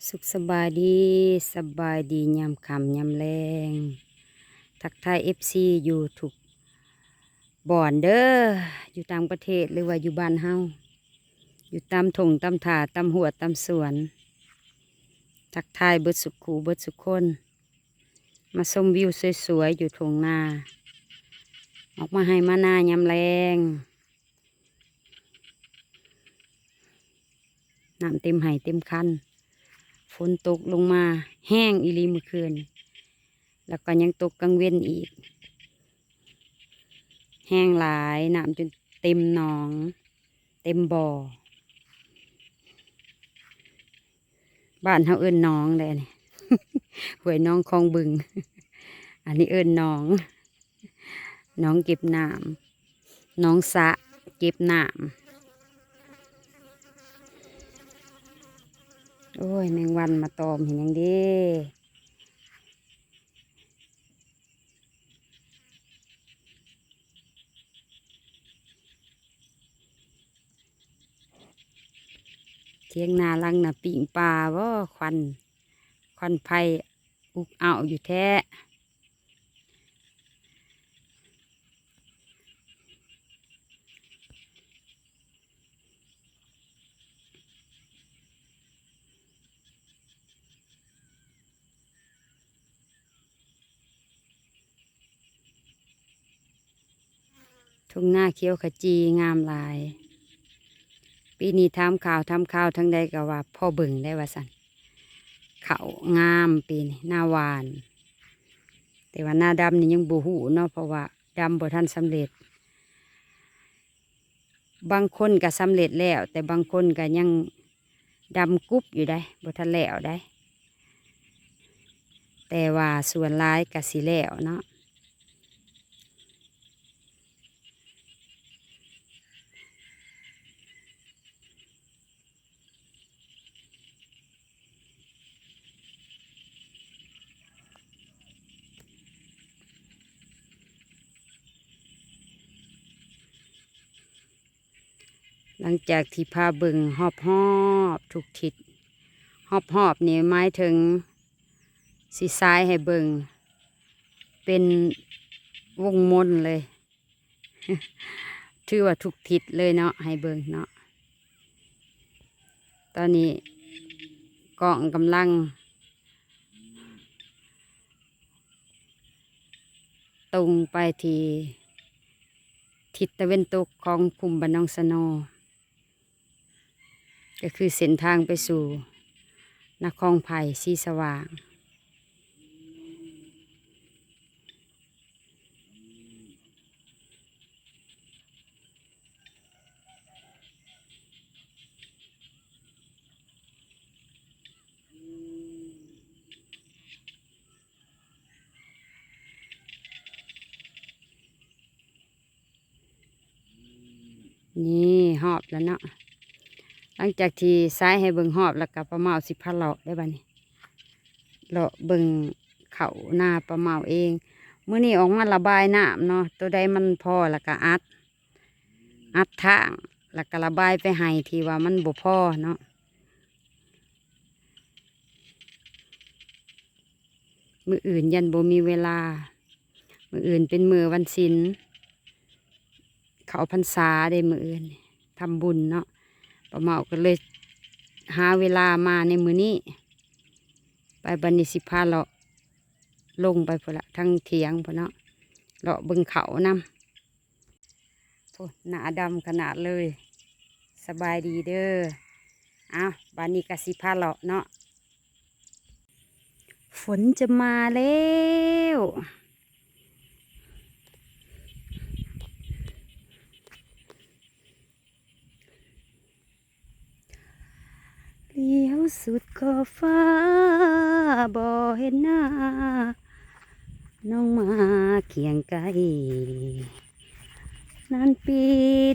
ສຸກສະບາຍດີ, ສະບາຍດີຍາມຄ່ຳຍາມແລງ. ທັກທາຍເອັຟຊີຢູ່ທຸກບ່ອນເດີ້, ຢູ່ຕ່າງປະເທດ ຫຼືວ່າຢູ່ບ້ານເຮົາ, ຢູ່ຕາມທົ່ງຕາມທ່າ ຕາມຮົ້ວຕາມສວນ. ທັກທາຍເບິດສຸຂູເບິດສຸຄົນ. ມາຊົມວິວສວຍໆຢູ່ທົ່ງນາ, ອອກມາໄຮ່ມານາຍາມແລງ. ນ້ຳເຕັມໄຮ່ເຕັມຄັນ, ຝົນຕົກລົງມາແຮງອີ່ຫຼີມື້ຄືນ, ແລ້ວກໍຍັງຕົກກາງເວັນອີກ, ແຮງຫຼາຍ, ນ້ຳຈົນເຕັມໜອງ ເຕັມບໍ່. ບ້ານເຮົາເອີ້ນໜອງແຫຼະນີ້, ຫ້ວຍໜອງຄອງບຶງ, ອັນນີ້ເອີ້ນໜອງ. ໜອງເກັບນ້ຳ, ໜອງສະເກັບນ້ຳ. ໂອ້ຍ ແມງວັນມາຕອມເຮັດຫຍັງເດ້? ຖຽງນາຫຼັງນະ ປີ້ງປາບໍ? ຄວັນ, ຄວັນໄຟອຸກອ້າວຢູ່ແທ້. ທົ່ງນາຂຽວຂະຈີງາມຫຼາຍ. ປີນີ້ຖາມຂ່າວ, ຖາມຂ່າວທາງໃດກໍວ່າພໍເບິ່ງໄດ້ວ່າຊັ້ນ. ເຂົ້າງາມປີນີ້, ນາຫວານ, ແຕ່ວ່ານາດຳນີ້ຍັງບໍ່ຮູ້ເນາະ, ເພາະວ່າດຳບໍ່ທັນສຳເລັດ. ບາງຄົນກໍສຳເລັດແລ້ວ, ແຕ່ບາງຄົນກໍຍັງດຳກຸບຢູ່ໃດ໋, ບໍ່ທັນແລ້ວໃດ໋, ແຕ່ວ່າສ່ວນຫຼາຍກໍຊິແລ້ວເນາະ. ຫຼັງຈາກທີ່ພາເບິ່ງຮອບໆທຸກທິດ, ຮອບໆນີ້ໝາຍເຖິງຊິສາຍໃຫ້ເບິ່ງເປັນວົງມົນເລີຍ. ຖືວ່າທຸກທິດເລີຍເນາະ, ໃຫ້ເບິ່ງເນາະ. ຕອນນີ້ກ້ອງກຳລັງຕົງໄປທີ່ທິດຕາເວັນຕົກຂອງຄຸ້ມບ້ານໜອງສະໂນ. ກໍຄືເສັ້ນທາງໄປສູ່ນະຄອນໄຜ່ສີສະຫວ່າງ. ນີ້ຮອບແລ້ວເນາະ, ຫຼັງຈາກທີ່ສາຍໃຫ້ເບິ່ງຮອບແລ້ວກໍ ປ້າເມົາຊິພາເລາະໄດ້ບັດນີ້, ເລາະເບິ່ງເຂົ້ານາປ້າເມົາເອງ. ມື້ນີ້ອອກມາລະບາຍນ້ຳເນາະ, ໂຕໃດມັນພໍແລ້ວກໍອັດ, ອັດທາງ ແລ້ວກໍລະບາຍໄປໃຫ້ທີ່ວ່າມັນບໍ່ພໍເນາະ. ມື້ອື່ນຢ້ານບໍ່ມີເວລາ, ມື້ອື່ນເປັນມື້ວັນສິນ ເຂົ້າພັນສາເດ້, ມື້ອື່ນທຳບຸນເນາະ, ປ້າເມົາກໍເລີຍຫາເວລາມາໃນມື້ນີ້. ໄປບັດນີ້ຊິພາເລາະລົງໄປພຸ້ນລະ, ທາງຖຽງພຸ້ນເນາະ, ເລາະເບິ່ງເຂົ້ານຳ. ໂອ້ ໜ້າດຳຂະໜາດເລີຍ. ສະບາຍດີເດີ. ອ້າວ ບາດນີ້ກະຊິພາເລາະເນາະ. ຝົນຈະມາແລ້ວ. ຫຼຽວສຸດຂອບຟ້າບໍ່ເຫັນໜ້າ ນ້ອງມາຄຽງໃກ້ ນານປີ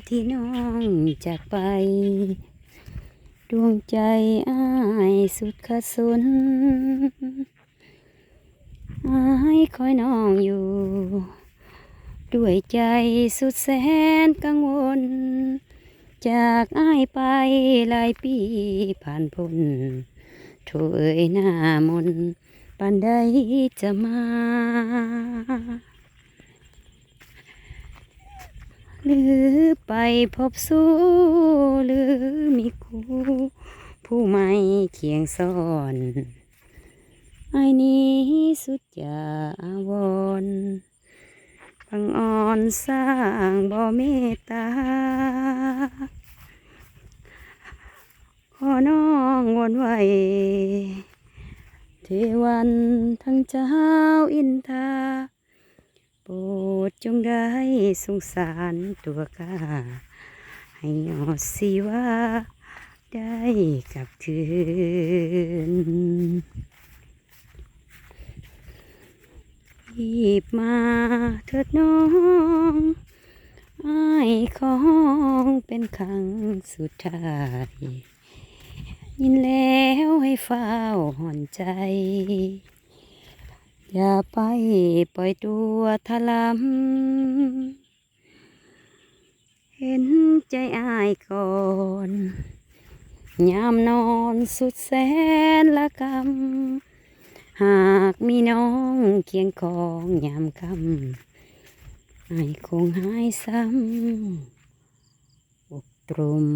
ທີ່ນ້ອງຈາກໄປ ດວງໃຈອ້າຍສຸດຂະສົນ ອ້າຍຄອຍນ້ອງຢູ່ ດ້ວຍໃຈສຸດແສນກັງວົນ ຈາກອ້າຍໄປຫຼາຍປີຜ່ານພົ້ນ ໂທ ຜູ້ເອີຍໜ້າມົນ ປານໃດຈະມາ ຫຼືໄປພົບຊູ້ ຫຼືມີຄູ່ຜູ້ໃໝ່ຄຽງຊ້ອນ ອ້າຍນີ້ສຸດຈະອາວອນ ບັງອ່ອນສ້າງບໍ່ເມດຕາ ຂໍນ້ອງວອນໄຫວ້ ເທວັນທັງເຈົ້າອິນທາ ໂປດຈົ່ງໄດ້ສົງສານຕົວຂ້າ ໃຫ້ຍອດຊີວາໄດ້ກັບຄືນ. ຮີບມາເຖີດນ້ອງ ອ້າຍຂໍຮ້ອງເປັນຄັ້ງສຸດທ້າຍ ຍິນແລ້ວໃຫ້ຟ້າວຮ້ອນໃຈ ຢ່າໄປປ່ອຍຕົວທະລຳ ເຫັນໃຈອ້າຍກ່ອນ ຍາມນອນສຸດແສນລະກຳ ຫາກມີນ້ອງຄຽງຄອງຍາມຄ່ຳ ອ້າຍຄົງຫາຍຊ້ຳອົບຕົມ.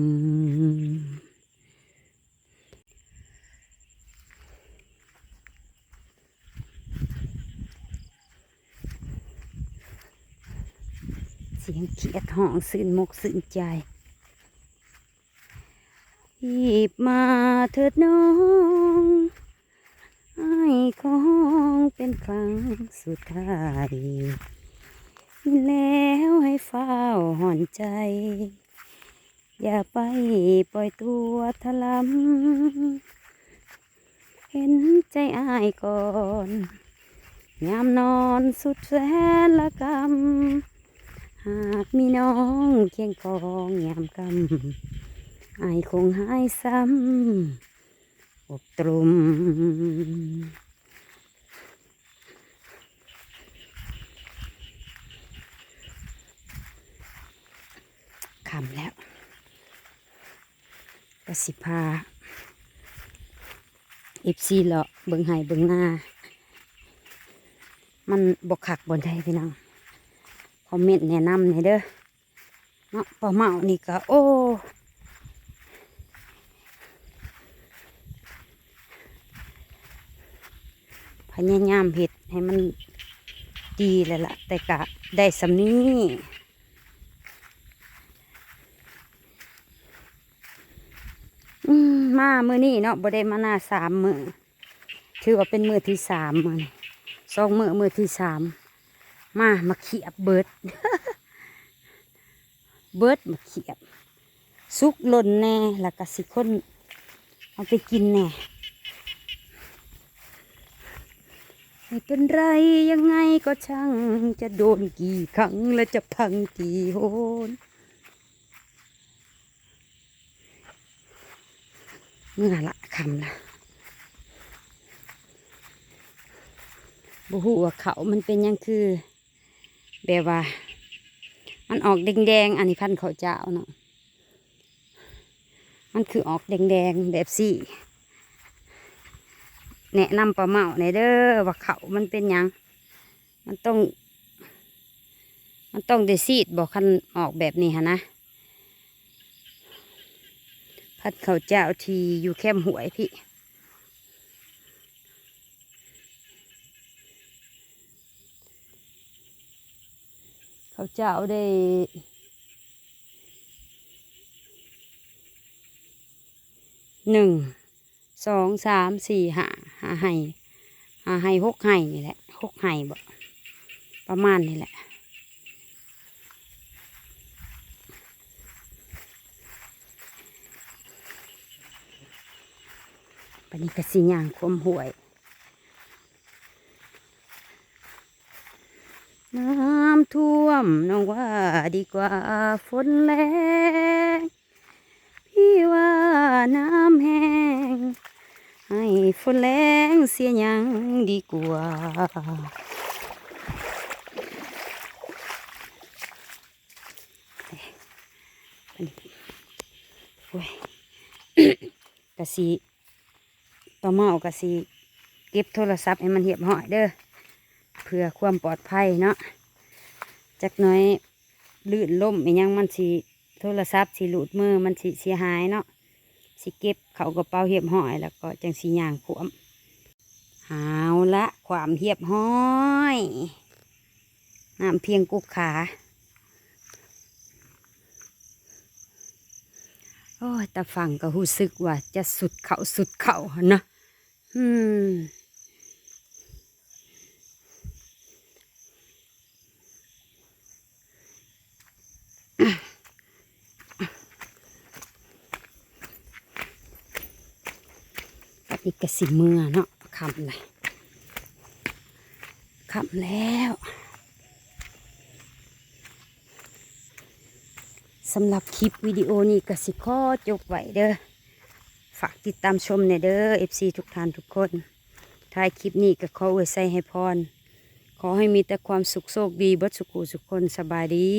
ສຽງຂຽດຮ້ອງຊື່ນອົກຊື່ນໃຈ ຮີບມາເຖີດນ້ອງ ອ້າຍຂໍຮ້ອງເປັນຄັ້ງສຸດທ້າຍ ຍິນແລ້ວໃຫ້ຟ້າວຮ້ອນໃຈ ຢ່າໄປປ່ອຍຕົວທະລຳ ເຫັນໃຈອ້າຍກ່ອນ ຍາມນອນສຸດແສນລະກຳ ຫາກມີນ້ອງຄຽງຄອງຍາມຄ່ຳ ອ້າຍຄົງຫາຍຊ້ຳອົບຕົມ. ຄ່ຳແລ້ວ ກໍຊິພາເອັຟຊີເລາະເບິ່ງໄຮ່ເບິ່ງນາ ມັນບໍ່ຄັກບ່ອນໃດພີ່ນ້ອງ ຄອມເມັນແນະນຳແດ່ເດີ. ເນາະ ປ້າເມົານີ້ກໍ ໂອ້ ພະຍາຍາມເຮັດໃຫ້ມັນດີແລ້ວລະ ແຕ່ກະໄດ້ສ່ຳນີ້. ອືມ ມາມື້ນີ້ເນາະ ບໍ່ໄດ້ມານາສາມມື້ ຖືວ່າເປັນມື້ທີສາມມື້ນີ້ ສອງມື້ ມື້ທີສາມ ມາ ໝາກຂຽບເບິດ ເບິດໝາກຂຽບ ສຸກຫຼົ່ນແດ່ ແລ້ວກໍຊິຄົ້ນເອົາໄປກິນແດ່. ไม่เป็นไรยังไงก็ช่าง จะโดนกี่ครั้งและจะพังกี่หน เมื่อละ ค่ำละ บ่ฮู้ว่าข้าวมันเป็นหยังคือ แบบว่ามันออกแดงๆ อันนี้พันธุ์ข้าวเจ้าเนาะ มันคือออกแดงๆ แบบซี้ แนะนำป้าเมาแหน่เด้อ ว่าข้าวมันเป็นหยัง มันต้อง มันต้องได้ฉีดบ่ คันออกแบบนี้หั้นนะ พันธุ์ข้าวเจ้าที่อยู่แคมห้วยพี้ ข้าวเจ้าได้ หนึ่ง สอง สาม สี่ ห้า ห้าไฮ่ ห้าไฮ่ หกไฮ่นี่แหละ หกไฮ่บ่ ประมาณนี้แหละ บัดนี้ก็สิย่างขวมห้วย น้ำท่วมน้องว่าดีกว่าฝนแล้ง พี่ว่าน้ำแห้ง ให้ฝนแล้งเสียยังดีกว่า โอ้ย กะสิ ຕໍ່ມາກໍຊິເກັບໂທລະສັບໃຫ້ມັນຮຽບຮ້ອຍເດີ້ ເພື່ອຄວາມປອດໄພເນາະ. ຈັກໜ່ອຍ ລື່ນລົ້ມອີ່ຫຍັງ ມັນຊິ ໂທລະສັບຊິຫຼຸດມື ມັນຊິເສຍຫາຍເນາະ. ຊິເກັບເຂົ້າກະເປົາຮຽບຮ້ອຍ ແລ້ວກໍຈັ່ງຊິຍ່າງຂວ້ຳ. ເອົາລະ ຂວ້ຳຮຽບຮ້ອຍ ນ້ຳພຽງກຸກຂາ. ໂອ້ຍ ຕາຝັ່ງກໍຮູ້ສຶກວ່າຈະສຸດເຂົ້າສຸດເຂົ້າຫັ້ນນະ. ອືມ ບັດນີ້ກໍຊິເມືອເນາະ ຄ່ຳແລ້ວ ຄ່ຳແລ້ວ. ສຳລັບຄລິບວິດີໂອນີ້ກໍຊິຂໍຈົບໄວ້ເດີ້. ຝາກຕິດຕາມຊົມແດ່ເດີ້ ເອັຟຊີ ທຸກທ່ານທຸກຄົນ. ທ້າຍຄລິບນີ້ກໍຂໍອວຍໄຊໃຫ້ພອນ ຂໍໃຫ້ມີແຕ່ຄວາມສຸກໂຊກດີເບິດສຸຂູສຸຄົນ. ສະບາຍດີ.